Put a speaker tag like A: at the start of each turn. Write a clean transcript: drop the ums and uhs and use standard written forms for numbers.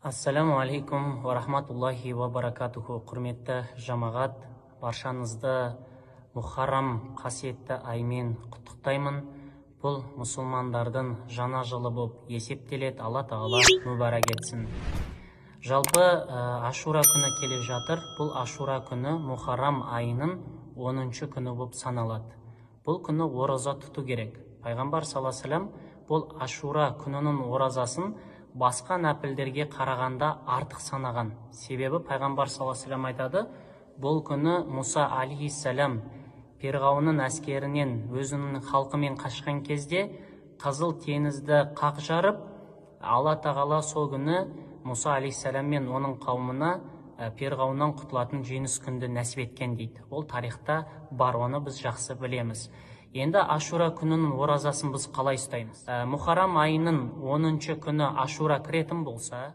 A: Ассаламу алейкум ва рахматуллахи ва баракатуху. Құрметті жамағат, баршаңызды Мұхаррам қасиетті аймен құттықтаймын. Бұл мұсылмандардың жаңа жылы болып есептеледі. Алла Тағала мүбәрак етсін. Жалпы Ашура күні келе жатыр. Бұл Ашура күні Мұхаррам айының 10 күні болып саналады. Бұл күні ораза тұту керек. Пайғамбар саллаллаху алейхи вассалам бұл Ашура күнінің оразасын басқа нәпілдерге қарағанда артық санаған. Себебі пайғамбар саллаллаху алейхи вассалам айтады, бұл күні Мұса алейхиссалам Перғауынның әскерінен өзінің халқымен қашқан кезде Қызыл теңізді қақ жарып, Алла Тағала сол күні Мұса алейхиссалам мен оның қауымына Перғауыннан құтылатын жеңіс күнді нәсіп еткен дейді. Ол тарихта бар, оны біз жақсы білеміз. Енді Ашура күнінің оразасын біз қалай ұстаймыз? Мұхаррам айының 10 күні Ашура кіретін болса,